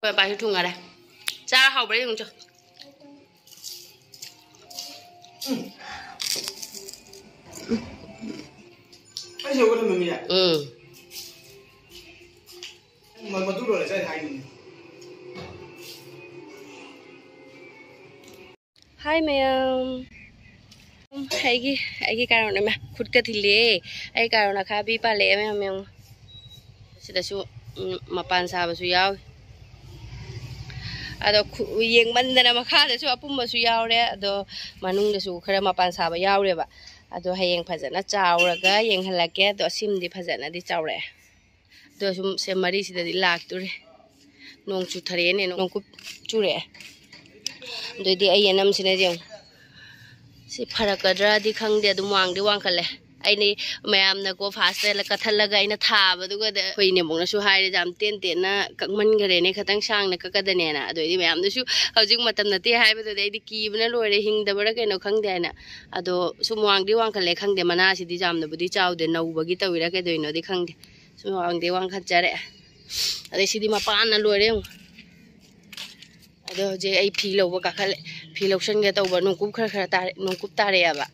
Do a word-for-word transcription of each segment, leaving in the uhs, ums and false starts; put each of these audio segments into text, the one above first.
ꯍꯣꯏ, ꯄꯥꯏꯁꯨ ꯊꯨꯡꯉꯔꯦ꯫ ꯆꯥ ꯍꯥꯎꯕ꯭ꯔꯥ ꯌꯦꯡꯉꯨ ꯆꯣ꯫ ꯎꯝ꯫ ꯃ-, ꯃꯇꯨ ꯂꯣꯏꯔꯦ ꯆꯠꯂꯦ ꯍꯥꯏꯗꯨꯅꯤ꯫ ꯍꯥꯏ ꯃꯌꯥꯝ꯫ ꯑꯩꯒꯤ, ꯑꯩꯒꯤ ꯀꯥꯔꯣꯟ ꯑꯃ ꯈꯨꯠꯀ ꯊꯤꯜꯂꯦ꯫ ꯑꯩ ꯀꯥꯔꯣꯟ ꯑꯈꯥꯕꯤ ꯄꯥꯜꯂꯛꯑꯦ ꯃꯌꯥꯝ ꯌꯦꯡꯉꯨ꯫ ꯁꯤꯗꯁꯨ, ꯎꯝ, ꯃꯄꯥꯟ ꯁꯥꯕꯁꯨ ꯌꯥꯎꯏ꯫ ꯑꯗꯣ ꯈꯨ-, ꯌꯦꯡꯃꯟꯗꯅ ꯃꯈꯥꯗꯁꯨ ꯑꯄꯨꯝꯕꯁꯨ ꯌꯥꯎꯔꯦ꯫ ꯑꯗꯣ ꯃꯅꯨꯡꯗꯁꯨ ꯈꯔ ꯃꯄꯥꯟ ꯁꯥꯕ ꯌꯥꯎꯔꯦꯕ꯫ ꯑꯗꯣ ꯍꯌꯦꯡ ꯐꯖꯅ ꯆꯥꯎꯔꯒ ꯌꯦꯡꯍꯜꯂꯛꯀꯦ꯫ ꯑꯗꯣ ꯑꯁꯤꯃꯗꯤ ꯐꯖꯅꯗꯤ ꯆꯥꯎꯔꯛꯑꯦ꯫ ꯑꯗꯣ ꯁꯨꯝ ꯁꯦ ꯃꯔꯤꯁꯤꯗꯗꯤ ꯂꯥꯛꯇꯣꯔꯦ꯫ ꯅꯣꯡ ꯆꯨꯊꯔꯛꯑꯦꯅꯦ, ꯅꯣꯡ ꯀꯨꯞ ꯆꯨꯔꯛꯑꯦ꯫ ꯑꯗꯨꯗꯤ ꯑꯩ ꯌꯦꯅꯝꯁꯤꯅ ꯌꯦꯡꯉꯨ꯫ ꯁꯤ ꯐꯔꯛꯀꯗ꯭ꯔꯗꯤ ꯈꯪꯗꯦ, ꯑꯗꯨꯝ ꯋꯥꯡꯗꯤ ꯋꯥꯡꯈꯠꯂꯦ꯫ ꯑꯩꯅ ꯃꯌꯥꯝꯅꯀꯣ ꯐꯥꯁꯇ ꯀꯠꯊꯠꯂꯒ ꯑꯩꯅ ꯊꯥꯕꯗꯨꯒꯗ ꯑꯩꯈꯣꯏ ꯏꯅꯦꯝꯕꯣꯛꯅꯁꯨ ꯍꯥꯏꯔꯦ, "ꯌꯥꯝ ꯇꯦꯟ ꯇꯦꯟꯅ ꯀꯛꯃꯟꯈꯔꯦꯅꯦ, ꯈꯤꯇꯪ ꯁꯥꯡꯅ ꯀꯛꯀꯗꯅꯦꯅ"꯫ ꯑꯗꯨ ꯑꯩꯗꯤ ꯃꯌꯥꯝꯗꯁꯨ ꯍꯧꯖꯤꯛ ꯃꯇꯝ ꯅꯠꯇꯦ ꯍꯥꯏꯕꯗꯨꯗ ꯑꯩꯗꯤ ꯀꯤꯕꯅ ꯂꯣꯏꯔꯦ, ꯍꯤꯡꯗꯕ꯭ꯔꯥ ꯀꯩꯅꯣ ꯈꯪꯗꯦ ꯍꯥꯏꯅ꯫ ꯑꯗꯣ ꯁꯨꯝ ꯋꯥꯡꯗꯤ ꯋꯥꯡꯈꯠꯂꯦ, ꯈꯪꯗꯦ, ꯃꯅꯥꯁꯤꯗꯤ ꯌꯥꯝꯅꯕꯨꯗꯤ ꯆꯥꯎꯗꯦ, ꯅꯧꯕꯒꯤ ꯇꯧꯔꯤꯔꯥ ꯀꯩꯗꯧꯔꯤꯅꯣꯗꯤ ꯈꯪꯗꯦ꯫ ꯁꯨꯝ ꯋꯥꯡꯗꯤ ꯋꯥꯡꯈꯠꯆꯔꯛꯑꯦ꯫ ꯑꯗꯩ ꯁꯤꯗꯤ ꯃꯄꯥꯟꯅ ꯂꯣꯏꯔꯦ ꯌꯦꯡꯉꯨ꯫ ꯑꯗꯣ ꯍꯧꯖꯤꯛ ꯑꯩ ꯐꯤ ꯂꯧꯕ ꯀꯥꯈꯠꯂꯦ꯫ ꯐꯤ ꯂꯧꯁꯟꯒꯦ ꯇꯧꯕ, ꯅꯣꯡꯀꯨꯞ ꯈꯔ ꯈꯔ ꯇꯥꯔꯦ, ꯅꯣꯡꯀꯨꯞ ꯇꯥꯔꯛꯑꯦꯕ꯫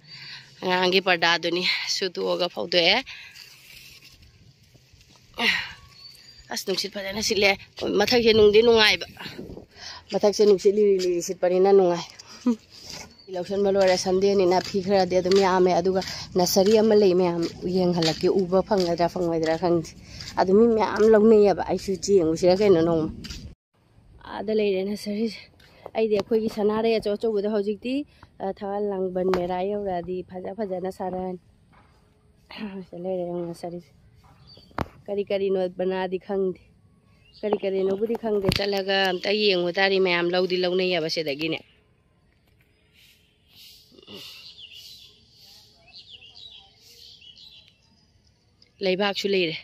ꯑꯉꯥꯡꯒꯤ ꯄꯔꯗꯥꯗꯨꯅꯤ ꯁꯨꯗꯣꯛꯑꯒ ꯐꯧꯗꯣꯛꯑꯦ꯫ ꯑꯁ, ꯅꯨꯡꯁꯤꯠ ꯐꯖꯅ ꯁꯤꯠꯂꯦ꯫ ꯃꯊꯛꯁꯦ ꯅꯨꯡꯗꯤ ꯅꯨꯡꯉꯥꯏꯕ꯫ ꯃꯊꯛꯁꯦ ꯅꯨꯡꯁꯤꯠ ꯂꯤꯔꯤ ꯂꯤꯔꯤ ꯁꯤꯠꯄꯅꯤꯅ ꯅꯨꯡꯉꯥꯏ꯫ ꯐꯤ ꯂꯧꯁꯟꯕ ꯂꯣꯏꯔꯦ꯫ ꯁꯟꯗꯦꯅꯤꯅ ꯐꯤ ꯈꯔꯗꯤ ꯑꯗꯨꯝ ꯌꯥꯝꯃꯦ꯫ ꯑꯗꯨꯒ ꯅꯁꯔꯤ ꯑꯃ ꯂꯩ ꯃꯌꯥꯝ, ꯌꯦꯡꯍꯜꯂꯛꯀꯦ꯫ ꯎꯕ ꯐꯪꯒꯗ꯭ꯔꯥ ꯐꯪꯉꯣꯏꯗ꯭ꯔꯥ ꯈꯪꯗꯦ꯫ ꯑꯗꯨ ꯃꯤ ꯃꯌꯥꯝ ꯂꯧꯅꯩꯌꯦꯕ꯫ ꯑꯩꯁꯨ ꯆꯦꯡꯉꯨꯁꯤꯔ ꯀꯩꯅꯣ ꯅꯣꯡꯃ꯫ ꯑꯥꯗ ꯂꯩꯔꯦ ꯅꯁꯔꯤꯁꯦ꯫ ꯑꯩꯗꯤ ꯑꯩꯈꯣꯏꯒꯤ ꯁꯅꯥꯔꯩ ꯑꯆꯧ ꯑꯆꯧꯕꯗꯣ ꯍꯧꯖꯤꯛꯇꯤ, ꯑ, ꯊꯥ ꯂꯥꯡꯕꯟ ꯃꯦꯔꯥ ꯌꯧꯔꯛꯑꯗꯤ ꯐꯖ ꯐꯖꯅ ꯁꯥꯔꯛꯑꯅꯤ꯫ ꯁꯤꯗ ꯂꯩꯔꯦ ꯌꯦꯡꯉꯣ ꯅꯁꯔꯤꯁꯦ꯫ ꯀꯔꯤ ꯀꯔꯤꯅꯣ ꯃꯅꯥꯗꯤ ꯈꯪꯗꯦ꯫ ꯀꯔꯤ ꯀꯔꯤꯅꯣꯕꯨꯗꯤ ꯈꯪꯗꯦ꯫ ꯆꯠꯂꯒ ꯑꯝꯇ ꯌꯦꯡꯉꯨ ꯇꯥꯔꯤ꯫ ꯃꯌꯥꯝ ꯂꯧꯗꯤ ꯂꯧꯅꯩꯌꯦꯕ ꯁꯤꯗꯒꯤꯅꯦ꯫ ꯂꯩꯕꯥꯛꯁꯨ ꯂꯩꯔꯦ꯫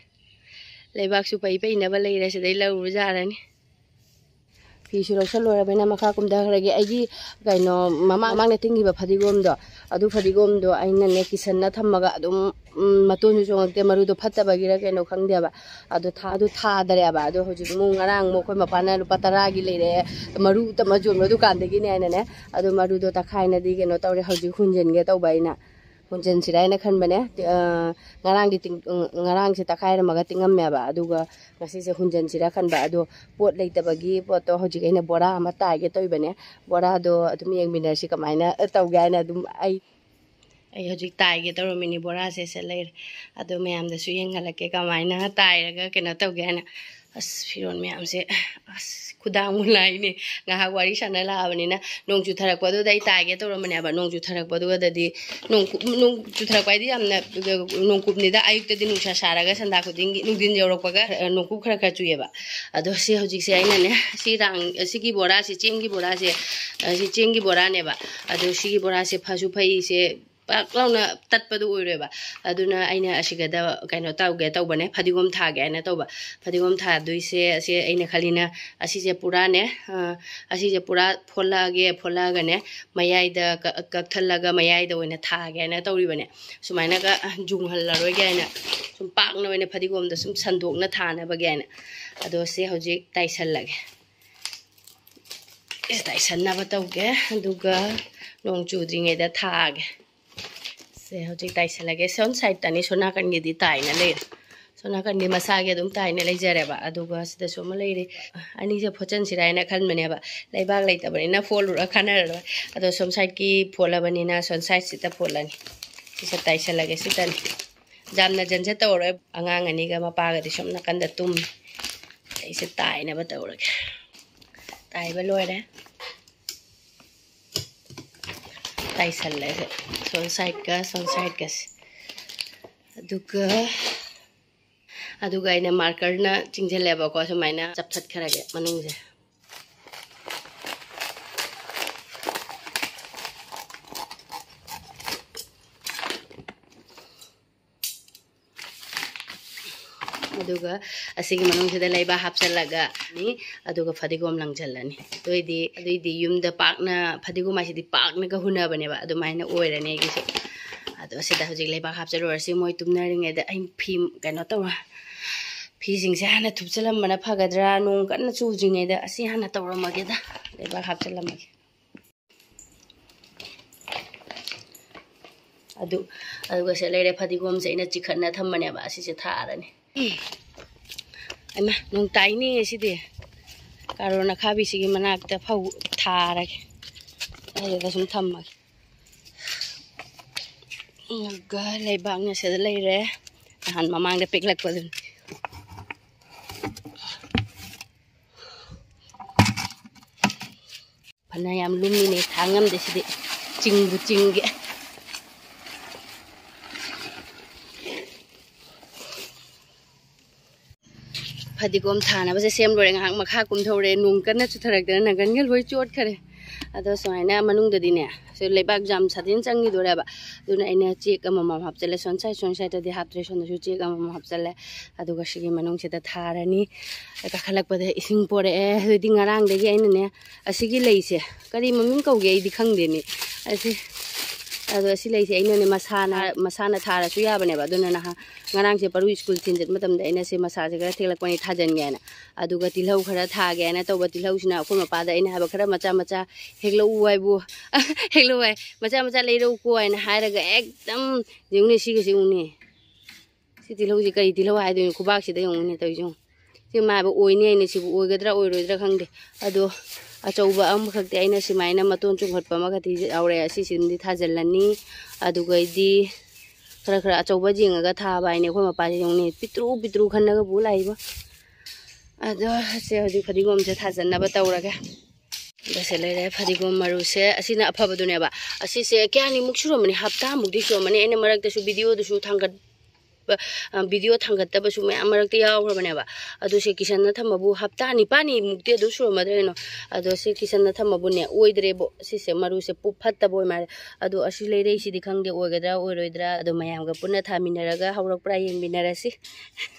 ꯂꯩꯕꯥꯛꯁꯨ ꯄꯩ ꯄꯩꯅꯕ ꯂꯩꯔꯦ꯫ ꯁꯤꯗꯩ ꯂꯧꯔꯨ ꯌꯥꯔꯅꯤ꯫ ꯐꯤꯁꯨ ꯂꯧꯁꯜꯂꯣꯏꯔꯕꯅꯤꯅ ꯃꯈꯥ ꯀꯨꯝꯊꯈ꯭ꯔꯒꯦ꯫ ꯑꯩꯒꯤ ꯀꯩꯅꯣ, ꯃꯃꯥꯡ ꯃꯃꯥꯡꯗ ꯇꯤꯡꯈꯤꯕ ꯐꯗꯤꯒꯣꯝꯗꯣ, ꯑꯗꯨ ꯐꯗꯤꯒꯣꯝꯗꯣ ꯑꯩꯅꯅꯦ ꯀꯤꯁꯟꯅ ꯊꯝꯃꯒ ꯑꯗꯨꯝ, ꯎꯝ, ꯃꯇꯣꯟꯁꯨ ꯆꯣꯡꯉꯛꯇꯦ꯫ ꯃꯔꯨꯗꯣ ꯐꯠꯇꯕꯒꯤꯔ ꯀꯩꯅꯣ ꯈꯪꯗꯦꯕ, ꯑꯗꯨ ꯊꯥ-, ꯑꯗꯨ ꯊꯥꯗꯔꯦꯕ꯫ ꯑꯗꯣ ꯍꯧꯖꯤꯛ ꯑꯃꯨꯛ ꯉꯔꯥꯡ ꯑꯃꯨꯛ ꯑꯩꯈꯣꯏ ꯃꯄꯥꯅ ꯂꯨꯄꯥ ꯇꯔꯥꯒꯤ ꯂꯩꯔꯛꯑꯦ, ꯃꯔꯨ ꯇꯞꯅ ꯌꯣꯟꯕ ꯗꯨꯀꯥꯟꯗꯒꯤꯅꯦ ꯍꯥꯏꯅꯅꯦ꯫ ꯑꯗꯣ ꯃꯔꯨꯗꯣ ꯇꯛꯈꯥꯏꯅꯗꯤ ꯀꯩꯅꯣ ꯇꯧꯔꯦ, ꯍꯧꯖꯤꯛ ꯍꯨꯟꯖꯤꯟꯒꯦ ꯇꯧꯕ ꯑꯩꯅ꯫ ꯍꯨꯟꯖꯤꯟꯁꯤꯔꯥ ꯍꯥꯏꯅ ꯈꯟꯕꯅꯦ꯫ ꯑ, ꯉꯔꯥꯡꯗꯤ ꯇꯤꯡ-, ꯎꯝ, ꯉꯔꯥꯡꯁꯦ ꯇꯛꯈꯥꯏꯔꯝꯃꯒ ꯇꯤꯡꯉꯝꯃꯦꯕ, ꯑꯗꯨꯒ ꯉꯁꯤꯁꯦ ꯍꯨꯟꯖꯤꯟꯁꯤꯔꯥ ꯈꯟꯕ꯫ ꯑꯗꯣ ꯄꯣꯠ ꯂꯩꯇꯕꯒꯤ ꯄꯣꯠꯇꯣ ꯍꯧꯖꯤꯛ ꯑꯩꯅ ꯕꯣꯔꯥ ꯑꯃ ꯇꯥꯏꯒꯦ ꯇꯧꯔꯤꯕꯅꯦ꯫ ꯕꯣꯔꯥꯗꯣ ꯑꯗꯨꯝ ꯌꯦꯡꯃꯤꯟꯅꯔꯁꯤ ꯀꯃꯥꯏꯅ ꯇꯧꯒꯦ ꯍꯥꯏꯅ꯫ ꯑꯗꯨꯝ ꯑꯩ, ꯑꯩ ꯍꯧꯖꯤꯛ ꯇꯥꯏꯒꯦ ꯇꯧꯔꯝꯃꯤꯅꯤ, ꯕꯣꯔꯥꯁꯦ ꯁꯦ ꯂꯩꯔꯦ꯫ ꯑꯗꯣ ꯃꯌꯥꯝꯗꯁꯨ ꯌꯦꯡꯍꯜꯂꯛꯀꯦ ꯀꯃꯥꯏꯅ ꯇꯥꯏꯔꯒ ꯀꯩꯅꯣ ꯇꯧꯒꯦ ꯍꯥꯏꯅ꯫ ꯑꯁ, ꯐꯤꯔꯣꯜ ꯃꯌꯥꯝꯁꯦ, ꯑꯁ, ꯈꯨꯗꯥꯡ ꯃꯨꯂꯥꯏꯅꯦ꯫ ꯉꯥꯏꯍꯥꯛ ꯋꯥꯔꯤ ꯁꯥꯟꯅ ꯂꯥꯛꯑꯕꯅꯤꯅ, ꯅꯣꯡ ꯆꯨꯊꯔꯛꯄꯗꯨꯗ ꯑꯩ ꯇꯥꯏꯒꯦ ꯇꯧꯔꯝꯕꯅꯦꯕ꯫ ꯅꯣꯡ ꯆꯨꯊꯔꯛꯄꯗꯨꯗꯗꯤ, ꯅꯣꯡ ꯀꯨꯞ-, ꯅꯣꯡ ꯆꯨꯊꯔꯛꯄ ꯍꯥꯏꯗꯤ ꯌꯥꯝꯅ ꯅꯣꯡ ꯀꯨꯞꯅꯤꯗ, ꯑꯌꯨꯛꯇꯗꯤ ꯅꯨꯡꯁꯥ ꯁꯥꯔꯒ ꯁꯟꯗꯥ ꯈꯨꯗꯤꯡꯒꯤ ꯅꯨꯡꯊꯤꯟ ꯌꯧꯔꯛꯄꯒ, ꯑ, ꯅꯣꯡ ꯀꯨꯞ ꯈꯔ ꯈꯔ ꯆꯨꯏꯌꯦꯕ꯫ ꯑꯗꯣ ꯁꯤ ꯍꯧꯖꯤꯛꯁꯦ ꯑꯩꯅꯅꯦ, ꯁꯤ ꯔꯥꯡ-, ꯁꯤꯒꯤ ꯕꯣꯔꯥꯁꯦ, ꯆꯦꯡꯒꯤ ꯕꯣꯔꯥꯁꯦ, ꯑ, ꯁꯤ ꯆꯦꯡꯒꯤ ꯕꯣꯔꯥꯅꯦꯕ꯫ ꯑꯗꯣ ꯁꯤꯒꯤ ꯕꯣꯔꯥꯁꯦ ꯐꯁꯨ ꯐꯩꯁꯦ, ꯄꯥꯛ ꯂꯥꯎꯅ ꯇꯠꯄꯗꯨ ꯑꯣꯏꯔꯣꯏꯕ꯫ ꯑꯗꯨꯅ ꯑꯩꯅ ꯑꯁꯤꯒꯗ ꯀꯩꯅꯣ ꯇꯧꯒꯦ ꯇꯧꯕꯅꯦ, ꯐꯗꯤꯒꯣꯝ ꯊꯥꯒꯦ ꯍꯥꯏꯅ ꯇꯧꯕ꯫ ꯐꯗꯤꯒꯣꯝ ꯊꯥꯗꯣꯏꯁꯦ ꯑꯁꯤ ꯑꯩꯅ ꯈꯜꯂꯤꯅ, ꯑꯁꯤꯁꯦ ꯄꯨꯔꯥꯅꯦ, ꯑ, ꯑꯁꯤꯁꯦ ꯄꯨꯔꯥ ꯐꯣꯠꯂꯛꯑꯒꯦ, ꯐꯣꯠꯂꯛꯑꯒꯅꯦ, ꯃꯌꯥꯏꯗ ꯀ-, ꯀꯛꯊꯠꯂꯒ ꯃꯌꯥꯏꯗ ꯑꯣꯏꯅ ꯊꯥꯒꯦ ꯍꯥꯏꯅ ꯇꯧꯔꯤꯕꯅꯦ꯫ ꯁꯨꯃꯥꯏꯅꯒ ꯌꯨꯡꯍꯜꯂꯔꯣꯏꯒꯦ ꯍꯥꯏꯅ, ꯁꯨꯝ ꯄꯥꯛꯅ ꯑꯣꯏꯅ ꯐꯗꯤꯒꯣꯝꯗ ꯁꯨꯝ ꯁꯟꯗꯣꯛꯅ ꯊꯥꯅꯕꯒꯤ ꯍꯥꯏꯅ꯫ ꯑꯗꯣ ꯁꯤ ꯍꯧꯖꯤꯛ ꯇꯥꯏꯁꯜꯂꯒꯦ꯫ ꯁꯤ ꯇꯥꯏꯁꯟꯅꯕ ꯇꯧꯒꯦ, ꯑꯗꯨꯒ ꯅꯣꯡ ꯆꯨꯗ꯭ꯔꯤꯉꯩꯗ ꯊꯥꯒꯦ꯫ ꯁꯦ ꯍꯧꯖꯤꯛ ꯇꯥꯏꯁꯜꯂꯒꯦ꯫ ꯁꯣꯝ ꯁꯥꯏꯠꯇꯅꯤ, ꯁꯣꯝ ꯅꯥꯀꯟꯒꯤꯗꯤ ꯇꯥꯏꯅ ꯂꯩꯔꯦ꯫ ꯁꯣꯝ ꯅꯥꯀꯟꯗꯤ ꯃꯁꯥꯒꯤ ꯑꯗꯨꯝ ꯇꯥꯏꯅ ꯂꯩꯖꯔꯦꯕ꯫ ꯑꯗꯨꯒ ꯁꯤꯗꯁꯨ ꯑꯃ ꯂꯩꯔꯤ꯫ ꯑꯅꯤꯁꯦ ꯐꯣꯠꯆꯟꯁꯤꯔꯥ ꯍꯥꯏꯅ ꯈꯟꯕꯅꯦꯕ, ꯂꯩꯕꯥꯛ ꯂꯩꯇꯕꯅꯤꯅ ꯐꯣꯠꯂꯨꯔ ꯀꯥꯟꯅꯔꯔꯣꯏ꯫ ꯑꯗꯣ ꯁꯣꯝ ꯁꯥꯏꯠꯀꯤ ꯐꯣꯠꯂꯕꯅꯤꯅ ꯁꯣꯝ ꯁꯥꯏꯠꯁꯤꯗ ꯐꯣꯠꯂꯅꯤ꯫ ꯁꯤꯁꯦ ꯇꯥꯏꯁꯜꯂꯒꯦ, ꯁꯤꯇꯅꯤ꯫ ꯌꯥꯝꯅ ꯖꯟꯖꯠ ꯇꯧꯔꯣꯏ꯫ ꯑꯉꯥꯡ ꯑꯅꯤꯒ ꯃꯄꯥꯒꯗꯤ ꯁꯣꯝ ꯅꯥꯀꯟꯗ ꯇꯨꯝꯃꯤ꯫ ꯑꯩꯁꯦ ꯇꯥꯏꯅꯕ ꯇꯧꯔꯒꯦ꯫ ꯇꯥꯏꯕ ꯂꯣꯏꯔꯦ꯫ ꯇꯥꯏꯁꯜꯂꯦ ꯁꯦ꯫ ꯁꯣꯝ ꯁꯥꯏꯠꯀ ꯁꯣꯝ ꯁꯥꯏꯠꯀꯁꯦ꯫ ꯑꯗꯨꯒ, ꯑꯗꯨꯒ ꯑꯩꯅ ꯃꯥꯔꯀꯔꯅ ꯆꯤꯡꯁꯤꯜꯂꯦꯕꯀꯣ, ꯁꯨꯃꯥꯏꯅ ꯆꯞꯊꯠꯈ꯭ꯔꯒꯦ ꯃꯅꯨꯡꯁꯦ꯫ ꯑꯗꯨꯒ ꯑꯁꯤꯒꯤ ꯃꯅꯨꯡꯁꯤꯗ ꯂꯩꯕꯥꯛ ꯍꯥꯞꯆꯤꯜꯂꯒꯅꯤ, ꯑꯗꯨꯒ ꯐꯗꯤꯒꯣꯝ ꯂꯪꯁꯤꯜꯂꯅꯤ꯫ ꯑꯗꯨꯏꯗꯤ ꯑꯗꯨꯏꯗꯤ ꯌꯨꯝꯗ ꯄꯥꯛꯅ, ꯐꯗꯤꯒꯣꯝ ꯍꯥꯏꯁꯤꯗꯤ ꯄꯥꯛꯅꯒ ꯍꯨꯟꯅꯕꯅꯦꯕ, ꯑꯗꯨꯃꯥꯏꯅ ꯑꯣꯏꯔꯅꯤ ꯑꯩꯒꯤꯁꯨ꯫ ꯑꯗꯣ ꯁꯤꯗ ꯍꯧꯖꯤꯛ ꯂꯩꯕꯥꯛ ꯍꯥꯞꯆꯤꯜꯂꯨꯔꯁꯤ꯫ ꯃꯣꯏ ꯇꯨꯝꯅꯔꯤꯉꯩꯗ ꯑꯩ ꯐꯤ ꯀꯩꯅꯣ ꯇꯧꯔ, ꯐꯤꯁꯤꯡꯁꯦ ꯍꯥꯟꯅ ꯊꯨꯞꯆꯜꯂꯝꯕꯅ ꯐꯒꯗ꯭ꯔꯥ? ꯅꯣꯡ ꯀꯟꯅ ꯆꯨꯗ꯭ꯔꯤꯉꯩꯗ ꯑꯁꯤ ꯍꯥꯟꯅ ꯇꯧꯔꯝꯃꯒꯦꯗ, ꯂꯩꯕꯥꯛ ꯍꯥꯞꯆꯜꯂꯝꯃꯒꯦ꯫ ꯑꯗꯨ ꯑꯗꯨꯒ ꯁꯦ ꯂꯩꯔꯦ, ꯐꯗꯤꯒꯣꯝꯁꯦ ꯑꯩꯅ ꯆꯤꯈꯠꯅ ꯊꯝꯕꯅꯦꯕ, ꯑꯁꯤꯁꯦ ꯊꯥꯔꯅꯤ꯫ ꯎꯝ꯫ ꯑꯩꯃ, ꯅꯣꯡ ꯇꯥꯏꯅꯦ ꯁꯤꯗꯤ꯫ ꯀꯥꯔꯣꯟ ꯑꯈꯥꯕꯤꯁꯤꯒꯤ ꯃꯅꯥꯛꯇ ꯐꯧ ꯊꯥꯔꯒꯦ꯫ ꯑꯗꯨꯗ ꯁꯨꯝ ꯊꯝꯃꯒꯦ꯫ ꯑꯗꯨꯒ ꯂꯩꯕꯥꯛꯅ ꯁꯤꯗ ꯂꯩꯔꯦ꯫ ꯅꯍꯥꯟ ꯃꯃꯥꯡꯗ ꯄꯤꯛꯂꯛꯄꯗꯨꯅꯤ꯫ ꯐꯅ ꯌꯥꯝ ꯂꯨꯝꯃꯤꯅꯦ, ꯊꯥꯡ ꯉꯝꯗꯦ ꯁꯤꯗꯤ꯫ ꯆꯤꯡꯕꯨ ꯆꯤꯡꯒꯦ꯫ ꯐꯗꯤꯒꯣꯝ ꯊꯥꯅꯕꯁꯦ ꯁꯦꯝ ꯂꯣꯏꯔꯦ꯫ ꯉꯥꯏꯍꯥꯛ ꯃꯈꯥ ꯀꯨꯝꯊꯧꯔꯦ꯫ ꯅꯣꯡ ꯀꯟꯅ ꯆꯨꯊꯔꯛꯇꯅ ꯅꯪꯒꯟꯒ ꯂꯣꯏ ꯆꯣꯠꯈꯔꯦ꯫ ꯑꯗꯣ ꯁꯨꯃꯥꯏꯅ ꯃꯅꯨꯡꯗꯗꯤꯅꯦ, ꯁꯤ ꯂꯩꯕꯥꯛ ꯌꯥꯝ ꯁꯥꯊꯤꯅ ꯆꯪꯈꯤꯗꯣꯔꯦꯕ꯫ ꯑꯗꯨꯅ ꯑꯩꯅ ꯆꯦꯛ ꯑꯃꯃꯝ ꯍꯥꯞꯆꯜꯂꯦ꯫ ꯁꯣꯝ ꯁꯥꯏꯠ, ꯁꯣꯝ ꯁꯥꯏꯠꯇꯗꯤ ꯍꯥꯞꯇ꯭ꯔꯦ꯫ ꯁꯣꯝꯗꯁꯨ ꯆꯦꯛ ꯑꯃꯃꯝ ꯍꯥꯞꯆꯜꯂꯦ꯫ ꯑꯗꯨꯒ ꯁꯤꯒꯤ ꯃꯅꯨꯡꯁꯤꯗ ꯊꯥꯔꯅꯤ꯫ ꯀꯥꯈꯠꯂꯛꯄꯗ ꯏꯁꯤꯡ ꯄꯣꯔꯛꯑꯦ꯫ ꯑꯗꯨꯗꯤ ꯉꯔꯥꯡꯗꯒꯤ ꯑꯩꯅꯅꯦ, ꯑꯁꯤꯒꯤ ꯂꯩꯁꯦ ꯀꯔꯤ ꯃꯃꯤꯡ ꯀꯧꯒꯦ ꯑꯩꯗꯤ ꯈꯪꯗꯦꯅꯦ꯫ ꯑꯁꯤ, ꯑꯗꯣ ꯑꯁꯤ ꯂꯩꯁꯦ ꯑꯩꯅꯅꯦ ꯃꯁꯥꯅ, ꯃꯁꯥꯅ ꯊꯥꯔꯁꯨ ꯌꯥꯕꯅꯦꯕ꯫ ꯑꯗꯨꯅ ꯅꯍꯥꯟ, ꯉꯔꯥꯡꯁꯦ ꯄꯔꯨ ꯁ꯭ꯀꯨꯜ ꯊꯤꯟ ꯆꯠꯄ ꯃꯇꯝꯗ ꯑꯩꯅ ꯁꯤ ꯃꯁꯥꯁꯦ ꯈꯔ ꯊꯦꯛꯂꯛꯄꯅꯤ ꯊꯥꯖꯟꯒꯦ ꯍꯥꯏꯅ꯫ ꯑꯗꯨꯒ ꯇꯤꯜꯍꯧ ꯈꯔ ꯊꯥꯒꯦ ꯍꯥꯏꯅ ꯇꯧꯕ꯫ ꯇꯤꯜꯍꯧꯁꯤꯅ ꯑꯩꯈꯣꯏ ꯃꯄꯥꯗ ꯑꯩꯅ ꯍꯥꯏꯕ, "ꯈꯔ ꯃꯆꯥ ꯃꯆꯥ ꯍꯦꯛꯂꯛꯎ" ꯍꯥꯏꯕꯨ, "ꯍꯦꯛꯂꯛꯎ" ꯍꯥꯏ, "ꯃꯆꯥ ꯃꯆꯥ ꯂꯩꯔꯛꯎꯀꯣ" ꯍꯥꯏꯅ ꯍꯥꯏꯔꯒ ꯑꯦꯛꯗꯝ ꯌꯦꯡꯉꯨꯅꯦ, ꯁꯤꯒꯁꯦ ꯌꯦꯡꯉꯨꯅꯦ꯫ ꯁꯤ ꯇꯤꯜꯍꯧꯁꯤ ꯀꯔꯤ ꯇꯤꯜꯍꯧ ꯍꯥꯏꯗꯣꯏꯅꯣ? ꯈꯨꯕꯥꯛꯁꯤꯗ ꯌꯦꯡꯉꯨꯅꯦ ꯇꯧꯔꯤꯁꯦ ꯌꯦꯡꯉꯨ꯫ ꯁꯤ ꯃꯥ ꯍꯥꯏꯕ ꯑꯣꯏꯅꯤ ꯍꯥꯏꯅ, ꯁꯤꯕꯨ ꯑꯣꯏꯒꯗ꯭ꯔꯥ ꯑꯣꯏꯔꯣꯏꯗ꯭ꯔꯥ ꯈꯪꯗꯦ꯫ ꯑꯗꯣ ꯑꯆꯧꯕ ꯑꯃꯈꯛꯇꯤ ꯑꯩꯅ ꯁꯨꯃꯥꯏꯅ ꯃꯇꯣꯟ ꯆꯣꯡꯈꯠꯄ ꯑꯃꯈꯛꯇꯤ ꯌꯥꯎꯔꯦ꯫ ꯑꯁꯤꯁꯤꯃꯗꯤ ꯊꯥꯖꯤꯜꯂꯅꯤ꯫ ꯑꯗꯨꯒꯩꯗꯤ ꯈꯔ ꯈꯔ ꯑꯆꯧꯕ ꯌꯦꯡꯉꯒ ꯊꯥꯕ ꯍꯥꯏꯅꯦ꯫ ꯑꯩꯈꯣꯏ ꯃꯄꯥꯁꯦ ꯌꯦꯡꯉꯨꯅꯦ, ꯄꯤꯛꯇ꯭ꯔꯨ ꯄꯤꯛꯇ꯭ꯔꯨ ꯈꯟꯅꯒ ꯄꯨ ꯂꯥꯛꯏꯕꯣ꯫ ꯑꯗꯣ ꯁꯦ ꯍꯧꯖꯤꯛ ꯐꯗꯤꯒꯣꯝꯁꯦ ꯊꯥꯖꯟꯅꯕ ꯇꯧꯔꯒꯦ꯫ ꯑꯗ ꯁꯦ ꯂꯩꯔꯦ ꯐꯗꯤꯒꯣꯝ ꯃꯔꯨꯁꯦ꯫ ꯑꯁꯤꯅ ꯑꯐꯕꯗꯨꯅꯦꯕ꯫ ꯑꯁꯤꯁꯦ ꯀꯌꯥꯅꯤꯃꯨꯛ ꯁꯨꯔꯝꯃꯅꯤ? ꯍꯞꯇꯥꯃꯨꯛꯇꯤ ꯁꯨꯔꯝꯃꯅꯤ꯫ ꯑꯩꯅ ꯃꯔꯛꯇꯁꯨ ꯚꯤꯗꯤꯑꯣꯗꯨꯁꯨ ꯊꯥꯡꯒꯠ-, ꯑ, ꯚꯤꯗꯤꯑꯣ ꯊꯥꯡꯒꯠꯇꯕꯁꯨ ꯃꯌꯥꯝ ꯃꯔꯛꯇ ꯌꯥꯎꯈ꯭ꯔꯕꯅꯦꯕ꯫ ꯑꯗꯣ ꯁꯤ ꯀꯤꯆꯟꯗ ꯊꯝꯕꯕꯨ ꯍꯞꯇꯥ ꯅꯤꯄꯥꯜꯅꯤꯃꯨꯛꯇꯤ ꯑꯗꯨꯝ ꯁꯨꯔꯝꯃꯗ꯭ꯔꯥ ꯀꯩꯅꯣ꯫ ꯑꯗꯣ ꯁꯤ ꯀꯤꯆꯟꯗ ꯊꯝꯕꯕꯨꯅꯦ, ꯑꯣꯏꯗ꯭ꯔꯦꯕꯣ꯫ ꯁꯤꯁꯦ ꯃꯔꯨꯁꯦ ꯄꯨ-, ꯐꯠꯇꯕ ꯑꯣꯏ ꯃꯥꯜꯂꯦ꯫ ꯑꯗꯣ ꯑꯁꯤ ꯂꯩꯔꯛꯏꯁꯤꯗꯤ ꯈꯪꯗꯦ, ꯑꯣꯏꯒꯗ꯭ꯔꯥ ꯑꯣꯏꯔꯣꯏꯗ꯭ꯔꯥ꯫ ꯑꯗꯣ ꯃꯌꯥꯝꯒ ꯄꯨꯟꯅ ꯊꯥꯃꯤꯟꯅꯔꯒ ꯍꯧꯔꯛꯄ꯭ꯔꯥ ꯌꯦꯡꯃꯤꯟꯅꯔꯁꯤ꯫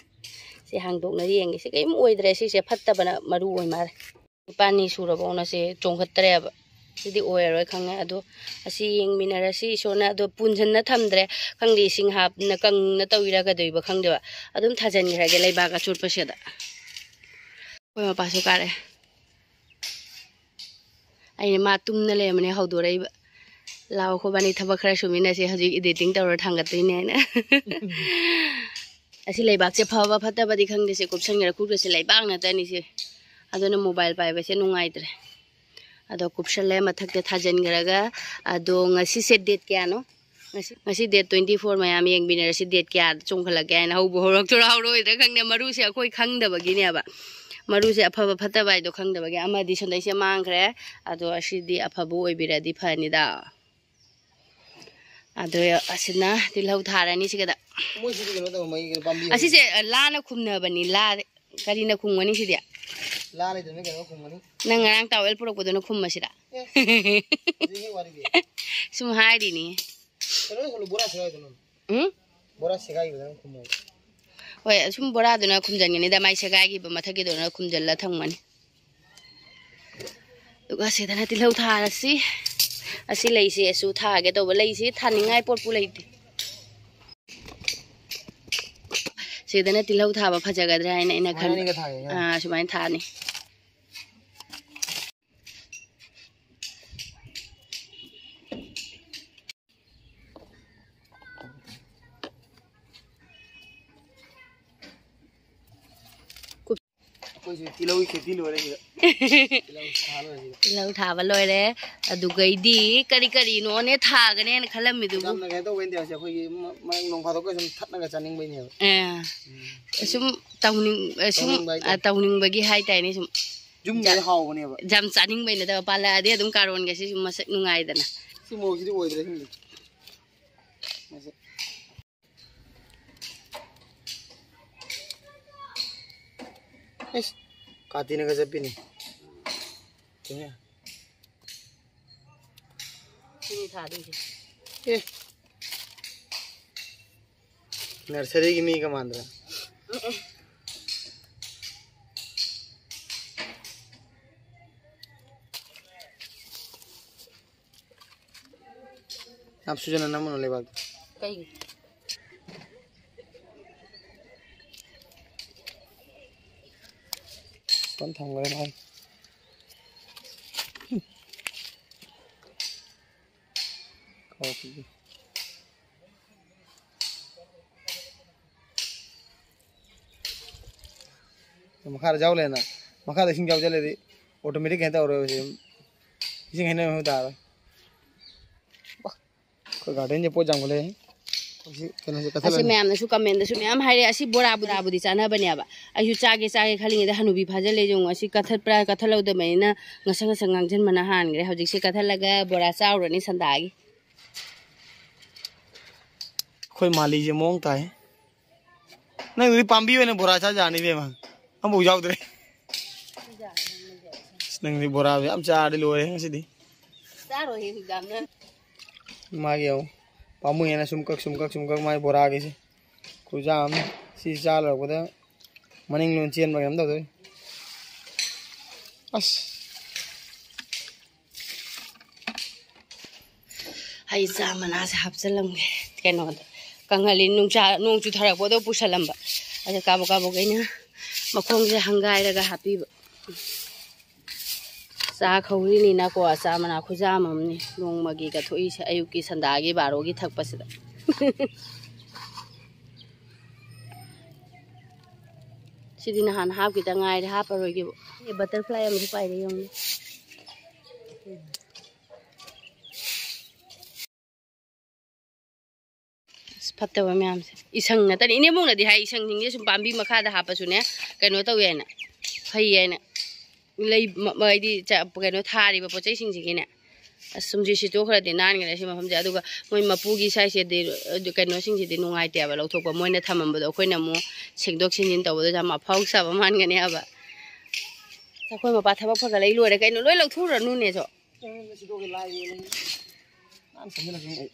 ꯁꯤ ꯍꯥꯡꯗꯣꯛꯅ ꯌꯦꯡꯒꯦ꯫ ꯁꯤ ꯀꯔꯤꯝ ꯑꯣꯏꯗ꯭ꯔꯦ꯫ ꯁꯤꯁꯦ ꯐꯠꯇꯕꯅ ꯃꯔꯨ ꯑꯣꯏ ꯃꯥꯜꯂꯦ꯫ ꯅꯤꯄꯥꯜꯅꯤ ꯁꯨꯔꯕꯧꯅ ꯁꯤ ꯆꯣꯡꯈꯠꯇ꯭ꯔꯦꯕ꯫ ꯁꯤꯗꯤ ꯑꯣꯏꯔꯔꯣꯏ ꯈꯪꯉꯦ꯫ ꯑꯗꯣ ꯑꯁꯤ ꯌꯦꯡꯃꯤꯟꯅꯔꯁꯤ ꯏꯁꯣꯔꯅ꯫ ꯑꯗꯣ ꯄꯨꯟꯁꯤꯟꯅ ꯊꯝꯗ꯭ꯔꯦ꯫ ꯈꯪꯗꯦ, ꯏꯁꯤꯡ ꯍꯥꯞꯅ ꯀꯪꯅ ꯇꯧꯔꯤꯔꯥ ꯀꯩꯗꯧꯔꯤꯕ ꯈꯪꯗꯦꯕ꯫ ꯑꯗꯨꯝ ꯊꯥꯖꯤꯟꯈ꯭ꯔꯒꯦ ꯂꯩꯕꯥꯛ ꯑꯆꯣꯠꯄꯁꯤꯗ꯫ ꯑꯩꯈꯣꯏ ꯃꯄꯥꯁꯨ ꯀꯥꯔꯛꯑꯦ꯫ ꯑꯩꯅ ꯃꯥ ꯇꯨꯝꯅ ꯂꯩꯔꯝꯕꯅꯦ ꯍꯧꯗꯣꯔꯛꯏꯕ꯫ "ꯂꯥꯛꯑꯣ, ꯑꯩꯈꯣꯏꯕꯥꯅꯤ ꯊꯕꯛ ꯈꯔ ꯁꯨꯃꯤꯟꯅꯁꯦ, ꯍꯧꯖꯤꯛ editing ꯇꯧꯔ ꯊꯥꯡꯒꯠꯇꯣꯏꯅꯦ" ꯍꯥꯏꯅ꯫ ꯑꯁꯤ ꯂꯩꯕꯥꯛꯁꯦ ꯐꯕ ꯐꯠꯇꯕꯗꯤ ꯈꯪꯗꯦ, ꯁꯦ ꯀꯨꯞꯁꯟꯒꯦꯔꯥ ꯈꯨꯠꯀꯁꯦ ꯂꯩꯕꯥꯛ ꯉꯥꯛꯇꯅꯤ ꯁꯦ꯫ ꯑꯗꯨꯅ mobile ꯄꯥꯏꯕꯁꯦ ꯅꯨꯡꯉꯥꯏꯇ꯭ꯔꯦ꯫ ꯑꯗꯣ ꯀꯨꯞꯁꯜꯂꯦ, ꯃꯊꯛꯇ ꯊꯥꯖꯤꯟꯈ꯭ꯔꯒ꯫ ꯑꯗꯣ ꯉꯁꯤꯁꯦ date ꯀꯌꯥꯅꯣ? ꯉꯁꯤ, ꯉꯁꯤ date twenty four꯫ ꯃꯌꯥꯝ ꯌꯦꯡꯕꯤꯅꯔꯁꯤ, date ꯀꯌꯥꯗ ꯆꯣꯡꯈꯠꯂꯛꯀꯦ ꯍꯥꯏꯅ꯫ ꯍꯧꯕ ꯍꯧꯔꯛꯇꯣꯏꯔꯥ ꯍꯧꯔꯛꯑꯣꯏꯗ꯭ꯔꯥ ꯈꯪꯗꯦ꯫ ꯃꯔꯨꯁꯦ ꯑꯩꯈꯣꯏ ꯈꯪꯗꯕꯒꯤꯅꯦꯕ꯫ ꯃꯔꯨꯁꯦ ꯑꯐꯕ ꯐꯠꯇꯕ ꯍꯥꯏꯗꯣ ꯈꯪꯗꯕꯒꯤ꯫ ꯑꯃꯗꯤ ꯁꯣꯝꯗꯩꯁꯦ ꯃꯥꯡꯈ꯭ꯔꯦ꯫ ꯑꯗꯣ ꯑꯁꯤꯗꯤ ꯑꯐꯕ ꯑꯣꯏꯕꯤꯔꯗꯤ ꯐꯅꯤꯗ꯫ ꯑꯗꯣ ꯑꯁꯤꯅ ꯇꯤꯜꯍꯧ ꯊꯥꯔꯅꯤ ꯁꯤꯒꯗ꯫ ꯃꯣꯏꯁꯤꯗꯤ ꯀꯩꯅꯣ ꯇꯧꯔꯝꯃꯒꯤ ꯄꯥꯝꯕꯤ ꯑꯁꯤꯁꯦ ꯂꯥꯅ ꯈꯨꯝꯅꯕꯅꯤ꯫ ꯂꯥ ꯀꯔꯤꯅ ꯈꯨꯝꯒꯅꯤ ꯁꯤꯗꯤ? ꯂꯥ ꯂꯩꯇꯕꯅꯤ ꯀꯩꯅꯣ ꯈꯨꯝꯒꯅꯤ꯫ ꯅꯪ ꯉꯔꯥꯡ towel ꯄꯨꯔꯛꯄꯗꯨꯅ ꯈꯨꯝꯃꯁꯤꯔ? ꯑꯦ, ꯍꯧꯖꯤꯛꯀꯤ ꯋꯥꯔꯤꯗꯤ꯫ ꯁꯨꯝ ꯍꯥꯏꯔꯤꯅꯤ꯫ ꯀꯩꯅꯣ ꯈꯜꯂꯨ, ꯕꯣꯔꯥ ꯁꯦꯒꯥꯏꯗꯅ꯫ ꯎꯝ? ꯕꯣꯔꯥ ꯁꯦꯒꯥꯏꯈꯤꯕꯗ ꯅꯪ ꯈꯨꯝꯃꯣ꯫ ꯍꯣꯏ, ꯁꯨꯝ ꯕꯣꯔꯥꯗꯨꯅ ꯈꯨꯝꯖꯟꯒꯅꯤꯗ, ꯃꯥꯏ ꯁꯦꯒꯥꯏꯈꯤꯕ ꯃꯊꯛꯀꯤꯗꯨꯅ ꯈꯨꯝꯖꯜꯂ ꯊꯝꯒꯅꯤ꯫ ꯑꯗꯨꯒ ꯁꯤꯗꯅ ꯇꯤꯜꯍꯧ ꯊꯥꯔꯁꯤ꯫ ꯑꯁꯤ ꯂꯩꯁꯤ ꯑꯁꯨ ꯊꯥꯒꯦ ꯇꯧꯕ, ꯂꯩꯁꯤ ꯊꯥꯅꯤꯡꯉꯥꯏ ꯄꯣꯠꯄꯨ ꯂꯩꯇꯦ꯫ ꯁꯤꯗꯅ ꯇꯤꯜꯍꯧ ꯊꯥꯕ ꯐꯖꯒꯗ꯭ꯔꯥ ꯍꯥꯏꯅ ꯑꯩꯅ ꯈꯟꯕ꯫ ꯁꯨꯃꯥꯏꯅ ꯊꯥꯒꯦ꯫ ꯑꯥ, ꯁꯨꯃꯥꯏꯅ ꯊꯥꯅꯤ꯫ ꯑꯩꯈꯣꯏꯁꯨ ꯇꯤꯜꯍꯧꯒꯤ ꯈꯦꯇꯤ ꯂꯣꯏꯔꯦ ꯁꯤꯗ꯫ ꯇꯤꯜꯍꯧ ꯊꯥ ꯂꯣꯏꯔꯦ ꯁꯤꯗ꯫ ꯇꯤꯜꯍꯧ ꯊꯥꯕ ꯂꯣꯏꯔꯦ꯫ ꯑꯗꯨꯒꯩꯗꯤ ꯀꯔꯤ ꯀꯔꯤꯅꯣꯅꯦ ꯊꯥꯒꯅꯦꯅ ꯈꯜꯂꯝꯃꯤꯗꯨꯕꯨ? ꯌꯥꯝꯅ ꯀꯩꯅꯣ ꯇꯧꯕꯩ ꯅꯠꯇꯦ, ꯑꯩꯈꯣꯏꯒꯤ ꯃ-, ꯃ-, ꯅꯣꯡ ꯐꯥꯗꯣꯛꯀ ꯁꯨꯝ ꯊꯠꯅꯒ ꯆꯥꯅꯤꯡꯕꯩꯅꯦꯕ꯫ ꯑꯦ꯫ ꯎꯝ꯫ ꯁꯨꯝ ꯇꯧꯅꯤꯡ-, ꯑꯦ, ꯁꯨꯝ, ꯇꯧꯅꯤꯡꯕ ꯍꯥꯏꯇꯥꯔꯦ꯫ ꯑ, ꯇꯧꯅꯤꯡꯕꯒꯤ ꯍꯥꯏꯇꯥꯔꯦꯅꯦ ꯁꯨꯝ꯫ ꯌꯨꯝꯗꯗꯤ ꯍꯥꯎꯕꯅꯦꯕ꯫ ꯌꯥꯝ ꯆꯥꯅꯤꯡꯕꯩ ꯅꯠꯇꯕ, ꯄꯥꯜꯂꯛꯑꯗꯤ ꯑꯗꯨꯝ ꯀꯥꯔꯣꯟꯒꯁꯤ ꯁꯨꯝ ꯃꯁꯛ ꯅꯨꯡꯉꯥꯏꯗꯅ꯫ ꯁꯤ ꯃꯣꯔꯣꯛꯁꯤꯗꯤ ꯑꯣꯏꯗ꯭ꯔꯦ ꯁꯤꯃꯗꯤ꯫ ꯃꯁꯤ꯫ ꯏꯁ, ꯀꯥꯇꯤꯅꯒ ꯆꯠꯄꯤꯅꯤ꯫ ꯁꯤꯅꯤ ꯊꯥꯗꯣꯏꯁꯦ꯫ ꯑꯦ꯫ Nurseryꯒꯤ ꯃꯤꯒ ꯃꯥꯟꯗ꯭ꯔꯥ? ꯅꯞꯁꯨ ꯆꯅ ꯅꯝꯃꯅꯨ ꯂꯩꯕꯥꯛꯇ꯫ ꯀꯩꯒꯤ? ꯀꯟ ꯊꯝꯈ꯭ꯔꯦ ꯃꯥꯏ꯫ ꯀꯥꯎꯈꯤꯒꯦ꯫ ꯃꯈꯥꯗ ꯌꯥꯎ ꯂꯩꯔꯦꯅ꯫ ꯃꯈꯥꯗ ꯏꯁꯤꯡ ꯌꯥꯎꯁꯜꯂꯗꯤ automatic ꯀꯩꯅꯣ ꯇꯧꯔꯣꯏꯕ ꯁꯤ꯫ ꯏꯁꯤꯡ ꯍꯩꯅꯕ ꯃꯊꯧ ꯇꯥꯔꯣꯏ꯫ ꯑꯩꯈꯣꯏ garden ꯁꯦ ꯄꯣꯠ ꯌꯥꯝꯈꯠꯂꯦ꯫ ꯍꯧꯖꯤꯛ ꯀꯩꯅꯣꯁꯦ ꯑꯁꯤ ꯀꯠꯊꯠꯂꯅꯤ꯫ ꯃꯌꯥꯝꯅꯁꯨ comment ꯁꯨ ꯃꯌꯥꯝ ꯍꯥꯏꯔꯦ, "ꯑꯁꯤ ꯕꯣꯔꯥ, ꯕꯣꯔꯥꯕꯨꯗꯤ ꯆꯥꯅꯕꯅꯦꯕ꯫ ꯑꯩꯁꯨ ꯆꯥꯒꯦ, ꯆꯥꯒꯦ ꯈꯜꯂꯤꯉꯩꯗ ꯍꯅꯨꯕꯤ ꯐꯥꯖꯤꯜꯂꯦ꯫ ꯌꯦꯡꯉꯨ, ꯑꯁꯤ ꯀꯠꯊꯠꯄ꯭ꯔꯥ, ꯀꯠꯊꯠꯍꯧꯗꯕꯅꯤꯅ ꯉꯁꯪ ꯉꯁꯪ ꯉꯥꯡꯁꯤꯟꯕꯅ ꯍꯥꯟꯈ꯭ꯔꯦ꯫ ꯍꯧꯖꯤꯛꯁꯦ ꯀꯠꯊꯠꯂꯒ ꯕꯣꯔꯥ ꯆꯥꯎꯔꯅꯤ ꯁꯟꯗꯥꯒꯤ꯫" ꯑꯩꯈꯣꯏ ꯃꯥꯂꯤꯁꯦ ꯃꯑꯣꯡ ꯇꯥꯏ꯫ ꯅꯪꯗꯨꯗꯤ ꯄꯥꯝꯕꯤ ꯑꯣꯏꯅ ꯕꯣꯔꯥ ꯆꯥ ꯌꯥꯅꯤ ꯏꯕꯦꯝꯃ꯫ ꯑꯃꯐꯥꯎ ꯌꯥꯎꯗ꯭ꯔꯦ꯫ ꯑꯁ, ꯅꯪꯗꯤ ꯕꯣꯔꯥ ꯌꯥꯝ ꯆꯥꯔꯗꯤ ꯂꯣꯏꯔꯦ ꯉꯁꯤꯗꯤ꯫ ꯆꯥꯔꯣꯏ ꯍꯧꯖꯤꯛ ꯌꯥꯝꯅ꯫ ꯃꯥꯒꯤ ꯌꯦꯡꯉꯨ꯫ ꯄꯥꯝꯃꯨꯏ ꯍꯥꯏꯅ ꯁꯨꯝ ꯀꯛ, ꯁꯨꯝ ꯀꯛ, ꯁꯨꯝ ꯀꯛ ꯃꯥꯒꯤ ꯕꯣꯔꯥꯒꯤꯁꯦ꯫ ꯈꯨꯌꯥꯝ ꯑꯃ꯫ ꯁꯤ ꯆꯥ ꯂꯣꯏꯔꯛꯄꯗ ꯃꯅꯤꯡ ꯂꯣꯏ ꯆꯦꯟꯕ ꯀꯩꯅꯣꯝ ꯇꯧꯗꯣꯏ꯫ ꯑꯁ꯫ ꯍꯩ ꯆꯥ ꯃꯅꯥꯁꯦ ꯍꯥꯞꯆꯤꯜꯂꯝꯒꯦ ꯀꯩꯅꯣꯗ꯫ ꯀꯪꯍꯜꯂꯤ ꯅꯨꯡꯁꯥ, ꯅꯣꯡ ꯆꯨꯊꯔꯛꯄꯗꯣ ꯄꯨꯁꯜꯂꯝꯕ꯫ ꯑꯗ ꯀꯥꯕꯣꯛ ꯀꯥꯕꯣꯛ ꯑꯩꯅ ꯃꯈꯣꯡꯁꯦ ꯍꯪꯒꯥꯏꯔꯒ ꯍꯥꯞꯄꯤꯕ꯫ ꯆꯥ ꯈꯧꯔꯤꯅꯤꯅꯀꯣ, ꯆꯥ ꯃꯅꯥ ꯈꯨꯖꯥꯝ ꯑꯃꯅꯤ ꯅꯣꯡꯃꯒꯤ ꯀꯠꯊꯣꯛꯏꯁꯦ, ꯑꯌꯨꯛꯀꯤ ꯁꯟꯗꯥꯒꯤ ꯕꯥꯔꯣꯒꯤ ꯊꯛꯄꯁꯤꯗ꯫ ꯁꯤꯗꯤ ꯅꯍꯥꯟ ꯍꯥꯞꯈꯤꯗ ꯉꯥꯏꯔꯦ, ꯍꯥꯞꯄꯔꯣꯏꯒꯦꯕꯨ꯫ ꯑꯦ, butterfly ꯑꯃꯁꯨ ꯄꯥꯏꯔꯦ ꯌꯦꯡꯉꯨꯅꯦ꯫ ꯑꯁ, ꯐꯠꯇꯕ ꯃꯌꯥꯝꯁꯦ꯫ ꯏꯁꯪ ꯅꯠꯇꯅ, ꯏꯅꯦꯝꯕꯣꯛꯅꯗꯤ ꯍꯥꯏ, ꯏꯁꯪꯁꯤꯡꯁꯦ ꯁꯨꯝ ꯄꯥꯝꯕꯤ ꯃꯈꯥꯗ ꯍꯥꯞꯄꯁꯨꯅꯦ, ꯀꯩꯅꯣ ꯇꯧꯋꯦ ꯍꯥꯏꯅ, ꯐꯩ ꯍꯥꯏꯅ꯫ ꯂꯩ, ꯃ-, ꯃ-, ꯍꯥꯏꯗꯤ ꯆ-, ꯀꯩꯅꯣ ꯊꯥꯔꯤꯕ ꯄꯣꯠ ꯆꯩꯁꯤꯡꯁꯤꯒꯤꯅꯦ꯫ ꯑꯁ, ꯁꯨꯝꯁꯤ ꯁꯤꯠꯇꯣꯛꯈ꯭ꯔꯗꯤ ꯅꯥꯟꯈ꯭ꯔꯦ ꯁꯤ ꯃꯐꯝꯁꯦ꯫ ꯑꯗꯨꯒ ꯃꯣꯏ ꯃꯄꯨꯒꯤ ꯁꯥꯏꯁꯤꯗꯤ, ꯑꯗꯨ ꯀꯩꯅꯣꯁꯤꯡꯁꯤꯗꯤ ꯅꯨꯡꯉꯥꯏꯇꯦꯕ ꯂꯧꯊꯣꯛꯄ꯫ ꯃꯣꯏꯅ ꯊꯝꯃꯝꯕꯗꯣ ꯑꯩꯈꯣꯏꯅ ꯑꯃꯨꯛ ꯁꯦꯡꯗꯣꯛ ꯁꯦꯡꯖꯤꯟ ꯇꯧꯕꯗ ꯌꯥꯝ ꯑꯐꯥꯎ ꯁꯥꯕ ꯃꯥꯟꯒꯅꯦꯕ꯫ ꯑꯩꯈꯣꯏ ꯃꯄꯥ ꯊꯕꯛ ꯐꯒꯠꯂꯛꯏ ꯂꯣꯏꯔꯦ ꯀꯩꯅꯣ, ꯂꯣꯏ ꯂꯧꯊꯣꯛꯎꯔꯅꯨꯅꯦ ꯁꯣ꯫ ꯅꯥꯟ ꯁꯦꯝꯖꯤꯜꯂꯛꯀꯦ ꯑꯩ꯫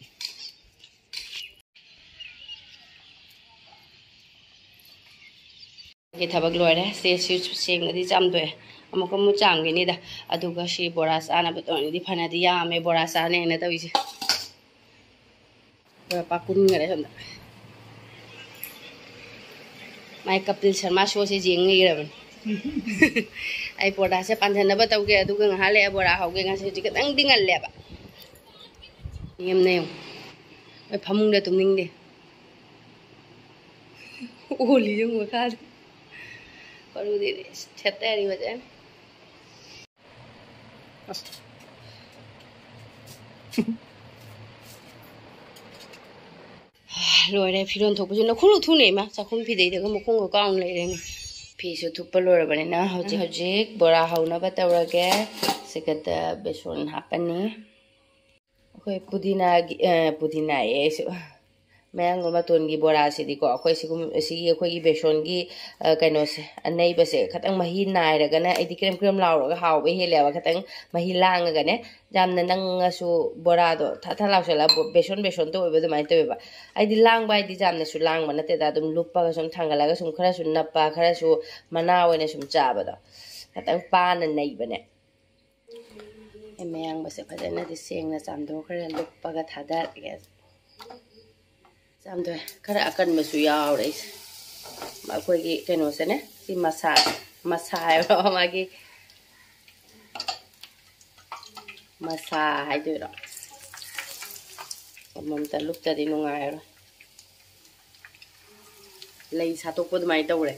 ꯒꯤ ꯊꯕꯛ ꯂꯣꯏꯔꯦ꯫ ꯁꯦ ꯁꯤ ꯁꯦꯡꯅꯗꯤ ꯆꯥꯝꯊꯣꯛꯑꯦ꯫ ꯑꯃꯨꯛꯀ ꯑꯃꯨꯛ ꯆꯥꯝꯈꯤꯅꯤꯗ꯫ ꯑꯗꯨꯒ ꯁꯤ ꯕꯣꯔꯥ ꯆꯥꯅꯕ ꯇꯧꯔꯅꯤꯗꯤ ꯐꯅꯗꯤ ꯌꯥꯝꯃꯦ ꯕꯣꯔꯥ ꯆꯥꯅꯦꯅ ꯇꯧꯔꯤꯁꯦ꯫ ꯄꯥꯀꯨꯟꯈꯔꯦ ꯁꯣꯝꯗ꯫ ꯃꯥꯏ ꯀꯄꯤꯜ ꯁꯔꯃꯥ ꯁꯣꯁꯦ ꯌꯦꯡ ꯂꯩꯈ꯭ꯔꯕꯅꯤ꯫ ꯑꯩ ꯄꯣꯔꯥꯁꯦ ꯄꯥꯟꯊꯅꯕ ꯇꯧꯒꯦ, ꯑꯗꯨꯒ ꯉꯥꯏꯍꯥꯛ ꯂꯩꯔ ꯕꯣꯔꯥ ꯍꯧꯒꯦ꯫ ꯉꯁꯤ ꯍꯧꯖꯤꯛ ꯈꯤꯇꯪꯗꯤ ꯉꯜꯂꯦꯕ꯫ ꯌꯦꯡꯅꯦ ꯌꯦꯡꯉꯨ꯫ ꯑꯩ ꯐꯃꯨꯡꯗ ꯇꯨꯝꯅꯤꯡꯗꯦ꯫ ꯑꯣꯜꯂꯤ ꯌꯦꯡꯉꯨ ꯃꯈꯥꯗ꯫ ꯄꯔꯨꯗꯤ ꯁꯦꯠꯇꯔꯤ ꯐꯖꯅ꯫ ꯑꯁ꯫ ꯂꯣꯏꯔꯦ, ꯐꯤꯔꯣꯜ ꯊꯣꯛꯄꯁꯨ ꯅꯈꯨꯜꯂꯨ ꯊꯨꯅ ꯏꯃꯥ꯫ ꯆꯥꯛꯈꯨꯝ ꯐꯤꯗꯩꯗꯒ ꯃꯈꯣꯡꯒ ꯀꯥꯎꯅ ꯂꯩꯔꯦꯅꯦ꯫ ꯐꯤꯁꯨ ꯊꯨꯞꯄ ꯂꯣꯏꯔꯕꯅꯤꯅ ꯍꯧꯖꯤꯛ ꯍꯧꯖꯤꯛ ꯕꯣꯔꯥ ꯍꯧꯅꯕ ꯇꯧꯔꯒꯦ꯫ ꯁꯤꯒꯠꯇ ꯕꯦꯁꯣꯟ ꯍꯥꯞꯄꯅꯤ꯫ ꯑꯩꯈꯣꯏ ꯄꯨꯗꯤꯅꯥꯒꯤ, ꯑ, ꯄꯨꯗꯤꯅꯥꯌꯦ ꯑꯩꯁꯨ꯫ ꯃꯌꯥꯡꯒ ꯃꯇꯣꯟꯒꯤ ꯕꯣꯔꯥꯁꯤꯗꯤꯀꯣ, ꯑꯩꯈꯣꯏ ꯁꯤꯒꯨꯝ-, ꯁꯤꯒꯤ ꯑꯩꯈꯣꯏꯒꯤ ꯕꯦꯁꯣꯟꯒꯤ, ꯑ, ꯀꯩꯅꯣꯁꯦ, ꯑꯅꯩꯕꯁꯦ ꯈꯤꯇꯪ ꯃꯍꯤ ꯅꯥꯏꯔꯒꯅ ꯑꯩꯗꯤ ꯀ꯭ꯔꯦꯝ ꯀ꯭ꯔꯦꯝ ꯂꯥꯎꯔꯒ ꯍꯥꯎꯕ ꯍꯦꯜꯂꯦꯕ꯫ ꯈꯤꯇꯪ ꯃꯍꯤ ꯂꯥꯡꯉꯒꯅꯦ, ꯌꯥꯝꯅ ꯅꯪꯉꯁꯨ ꯕꯣꯔꯥꯗꯣ ꯊꯥ ꯊꯥ ꯂꯥꯎꯁꯜꯂꯒ ꯕꯣ-, ꯕꯦꯁꯣꯟ ꯕꯦꯁꯣꯟꯇ ꯑꯣꯏꯕ ꯑꯗꯨꯃꯥꯏꯅ ꯇꯧꯋꯦꯕ꯫ ꯑꯩꯗꯤ ꯂꯥꯡꯕ ꯍꯥꯏꯗꯤ ꯌꯥꯝꯅꯁꯨ ꯂꯥꯡꯕ ꯅꯠꯇꯦꯗ, ꯑꯗꯨꯝ ꯂꯨꯞꯄꯒ ꯁꯨꯝ ꯊꯥꯡꯒꯠꯂꯒ ꯁꯨꯝ ꯈꯔꯁꯨ ꯅꯞꯄ, ꯈꯔꯁꯨ ꯃꯅꯥ ꯑꯣꯏꯅ ꯁꯨꯝ ꯆꯥꯕꯗꯣ ꯈꯤꯇꯪ ꯄꯥꯅ ꯅꯩꯕꯅꯦ꯫ ꯑꯩ ꯃꯌꯥꯡꯕꯁꯦ ꯐꯖꯅꯗꯤ ꯁꯦꯡꯅ ꯆꯥꯝꯊꯣꯛꯈ꯭ꯔꯦ, ꯂꯨꯞꯄꯒ ꯊꯥꯗꯔꯒꯦ꯫ ꯆꯥꯝꯊꯣꯛꯑꯦ꯫ ꯈꯔ ꯑꯀꯟꯕꯁꯨ ꯌꯥꯎꯔꯦ ꯑꯩꯁꯦ꯫ ꯑꯩꯈꯣꯏꯒꯤ ꯀꯩꯅꯣꯁꯤꯅꯦ, ꯁꯤ ꯃꯁꯥ, ꯃꯁꯥ ꯍꯥꯏꯕ꯭ꯔꯣ? ꯃꯥꯒꯤ ꯃꯁꯥ ꯍꯥꯏꯗꯣꯏꯔꯣ? ꯑꯃꯃꯝꯇ ꯂꯨꯞꯇꯗꯤ ꯅꯨꯡꯉꯥꯏꯔꯔꯣꯏ꯫ ꯂꯩ ꯁꯥꯠꯇꯣꯛꯄ ꯑꯗꯨꯃꯥꯏꯅ ꯇꯧꯔꯦ꯫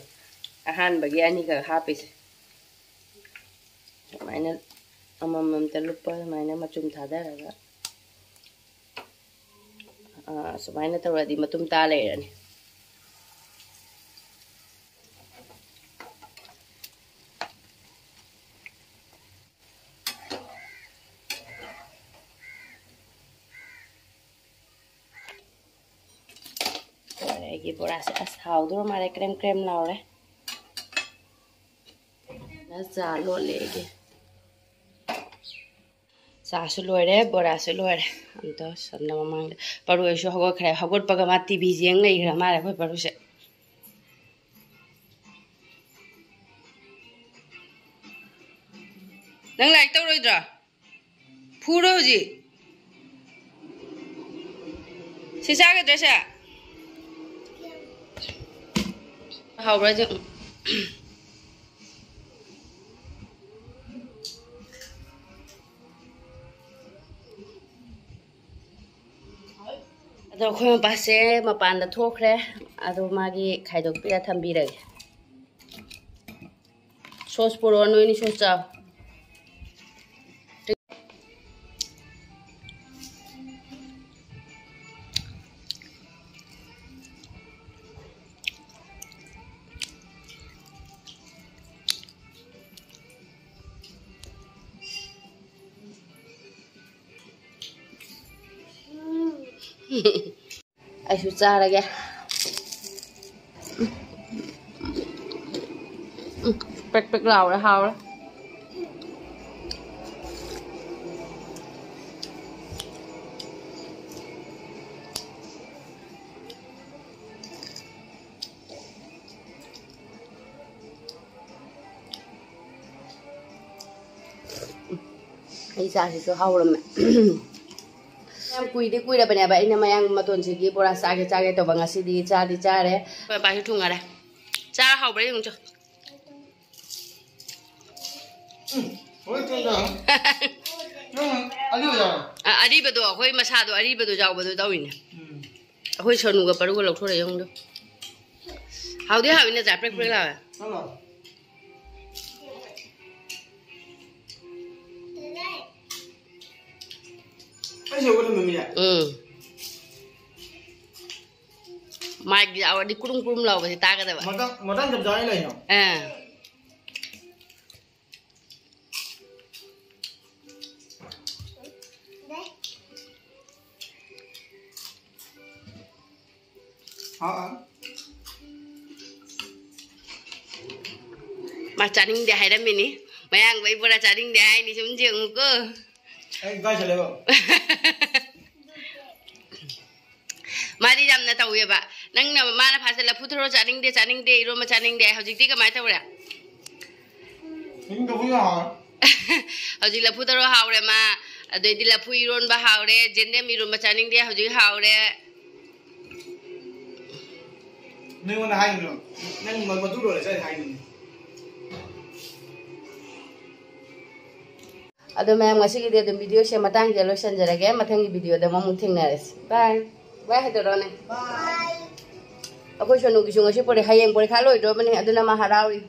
ꯑꯍꯥꯟꯕꯒꯤ ꯑꯅꯤꯈꯛ ꯍꯥꯞꯄꯤꯁꯦ꯫ ꯁꯨꯃꯥꯏꯅ ꯑꯃꯃꯝꯇ ꯂꯨꯞꯄ ꯑꯗꯨꯃꯥꯏꯅ ꯃꯆꯨꯝ ꯊꯥꯗꯔꯒ, ꯑꯥ, ꯁꯨꯃꯥꯏꯅ ꯇꯧꯔꯗꯤ ꯃꯇꯨꯝ ꯇꯥ ꯂꯩꯔꯅꯤ꯫ ꯂꯣꯏꯔꯦ ꯑꯩꯒꯤ ꯕꯣꯔꯥꯁꯦ꯫ ꯑꯁ, ꯍꯥꯎꯗꯧꯔ ꯃꯥꯜꯂꯦ, ꯀ꯭ꯔꯦꯝ ꯀ꯭ꯔꯦꯝ ꯂꯥꯎꯔꯦ꯫ ꯆꯥ ꯂꯣꯜꯂꯦ ꯑꯩꯒꯤ꯫ ꯆꯥꯁꯨ ꯂꯣꯏꯔꯦ, ꯕꯣꯔꯥꯁꯨ ꯂꯣꯏꯔꯦ꯫ ꯑꯝꯇ ꯁꯣꯝꯗ ꯃꯃꯥꯡꯗ ꯄꯔꯨ ꯑꯩꯁꯨ ꯍꯧꯒꯠꯈ꯭ꯔꯦ꯫ ꯍꯧꯒꯠꯄꯒ ꯃꯥ ꯇꯤ ꯚꯤ ꯌꯦꯡ ꯂꯩꯈ꯭ꯔ ꯃꯥꯜꯂꯦ ꯑꯩꯈꯣꯏ ꯄꯔꯨꯁꯦ꯫ ꯅꯪ ꯂꯥꯏꯔꯤꯛ ꯇꯧꯔꯣꯏꯗ꯭ꯔꯣ? ꯐꯨꯔꯣ ꯍꯧꯖꯤꯛ꯫ ꯁꯤ ꯆꯥꯒꯗ꯭ꯔꯥ ꯁꯦ? ꯍꯥꯎꯕ꯭ꯔꯥ ꯁꯦ? ꯑꯗꯣ ꯑꯩꯈꯣꯏ ꯃꯄꯥꯁꯦ ꯃꯄꯥꯟꯗ ꯊꯣꯛꯈ꯭ꯔꯦ꯫ ꯑꯗꯣ ꯃꯥꯒꯤ ꯈꯥꯏꯗꯣꯛꯄꯤꯔ ꯊꯝꯕꯤꯔꯒꯦ꯫ ꯁꯣꯁ ꯄꯨꯔꯛꯑꯣ, ꯅꯣꯏꯅꯤ ꯁꯣꯁ ꯆꯥꯎ꯫ ꯑꯩꯁꯨ ꯆꯥꯔꯒꯦ꯫ ꯎꯝ, ꯄ꯭ꯔꯦꯛ ꯄ꯭ꯔꯦꯛ ꯂꯥꯎꯔꯦ, ꯍꯥꯎꯔꯦ꯫ ꯑꯩ ꯆꯥꯁꯤꯁꯨ ꯍꯥꯎꯔꯝꯃꯦ꯫ ꯌꯥꯝ ꯀꯨꯏꯗꯤ ꯀꯨꯏꯔꯕꯅꯦꯕ ꯑꯩꯅ ꯃꯌꯥꯡ ꯃꯇꯣꯟꯁꯤꯒꯤ ꯕꯣꯔꯥ ꯆꯥꯒꯦ ꯆꯥꯒꯦ ꯇꯧꯕ, ꯉꯁꯤꯗꯤ ꯆꯥꯗꯤ ꯆꯥꯔꯦ꯫ ꯍꯣꯏ, ꯄꯥꯁꯨ ꯊꯨꯡꯉꯔꯦ꯫ ꯆꯥ ꯍꯥꯎꯕ꯭ꯔꯥ ꯌꯦꯡꯉꯨ ꯆꯣ꯫ ꯎꯝ, ꯍꯣꯏ, ꯆꯦ, ꯆꯦ꯫ ꯎꯝ, ꯑꯗꯨ ꯌꯥꯎꯔꯦ꯫ ꯑ, ꯑꯔꯤꯕꯗꯣ, ꯑꯩꯈꯣꯏ ꯃꯁꯥꯗꯣ ꯑꯔꯤꯕꯗꯣ ꯌꯥꯎꯕꯗꯣ ꯇꯧꯔꯤꯅꯦ꯫ ꯎꯝ꯫ ꯑꯩꯈꯣꯏ ꯁꯣꯅꯨꯒ ꯄꯔꯨꯒ ꯂꯧꯊꯣꯔꯛꯑꯦ ꯌꯦꯡꯉꯨꯗꯣ꯫ ꯍꯥꯎꯗꯤ ꯍꯥꯎꯋꯤ ꯅꯠꯇ꯭ꯔꯥ? ꯄ꯭ꯔꯦꯛ ꯄ꯭ꯔꯦꯛ ꯂꯥꯎꯋꯦ꯫ ꯆꯠꯂꯣ꯫ ꯑꯩ ꯁꯦ ꯎꯠꯂꯝꯃꯤ ꯃꯤꯅꯦ꯫ ꯎꯝ꯫ ꯃꯥꯏꯛ ꯌꯥꯎꯔꯗꯤ ꯀꯨꯔꯨꯝ ꯀꯨꯔꯨꯝ ꯂꯥꯎꯕꯁꯦ ꯇꯥꯒꯗꯕ꯫ ꯃꯇꯥꯡ, ꯃꯇꯥꯡ ꯆꯞ ꯆꯥꯅ ꯂꯩꯅꯣ꯫ ꯑꯥ꯫ ꯑꯥ, ꯑꯥ꯫ ꯃꯥ ꯆꯥꯅꯤꯡꯗꯦ ꯍꯥꯏꯔꯝꯃꯤꯅꯤ꯫ ꯃꯌꯥꯡꯕꯩ ꯕꯣꯔꯥ ꯆꯥꯅꯤꯡꯗꯦ ꯍꯥꯏꯅꯤ, ꯁꯨꯝ ꯌꯦꯡꯉꯨꯀꯣ꯫ ꯑꯩ ꯀꯥꯏ ꯆꯠꯂꯦꯕ? ꯃꯥꯗꯤ ꯌꯥꯝꯅ ꯇꯧꯋꯦꯕ꯫ ꯅꯪꯅ, ꯃꯥꯅ ꯐꯥꯁꯇ ꯂꯐꯨ ꯊꯔꯣ ꯆꯥꯅꯤꯡꯗꯦ, ꯆꯥꯅꯤꯡꯗꯦ, ꯏꯔꯣꯝꯕ ꯆꯥꯅꯤꯡꯗꯦ꯫ ꯍꯧꯖꯤꯛꯇꯤ ꯀꯃꯥꯏꯅ ꯇꯧꯔꯦ? ꯆꯥꯅꯤꯡꯗꯕ ꯌꯥꯔꯣꯏ꯫ ꯍꯧꯖꯤꯛ ꯂꯐꯨ ꯊꯔꯣ ꯍꯥꯎꯔꯦ ꯃꯥ, ꯑꯗꯩꯗꯤ ꯂꯐꯨ ꯏꯔꯣꯟꯕ ꯍꯥꯎꯔꯦ, ꯖꯦꯟꯗꯦꯝ ꯏꯔꯣꯟꯕ ꯆꯥꯅꯤꯡꯗꯦ, ꯍꯧꯖꯤꯛ ꯍꯥꯎꯔꯦ꯫ ꯅꯉꯣꯟꯗ ꯍꯥꯏꯅꯣ? ꯅꯪ ꯃ- ꯃꯇꯨ ꯂꯣꯜꯂꯁꯦ ꯑꯩ ꯍꯥꯏꯅꯣ? ꯑꯗꯣ ꯃꯌꯥꯝ, ꯉꯁꯤꯒꯤꯗꯤ ꯑꯗꯨꯝ videoꯁꯦ ꯃꯇꯥꯡꯁꯤꯗ ꯂꯣꯏꯁꯤꯟꯖꯔꯒꯦ꯫ ꯃꯊꯪꯒꯤ videoꯗ ꯑꯃꯨꯛ ꯊꯦꯡꯅꯔꯁꯤ꯫ Bye. Bye ꯍꯥꯏꯗꯣꯔꯛꯑꯣꯅꯦ꯫ ꯑꯩꯈꯣꯏ ꯁꯣꯅꯨꯒꯤꯁꯨ ꯉꯁꯤ ꯄꯣꯔꯦ, ꯍꯌꯦꯡ ꯄꯣꯔꯤꯈꯥ ꯂꯣꯏꯗ꯭ꯔꯣꯕꯅꯦ, ꯑꯗꯨꯅ ꯃꯥ ꯍꯔꯥꯎꯔꯤ꯫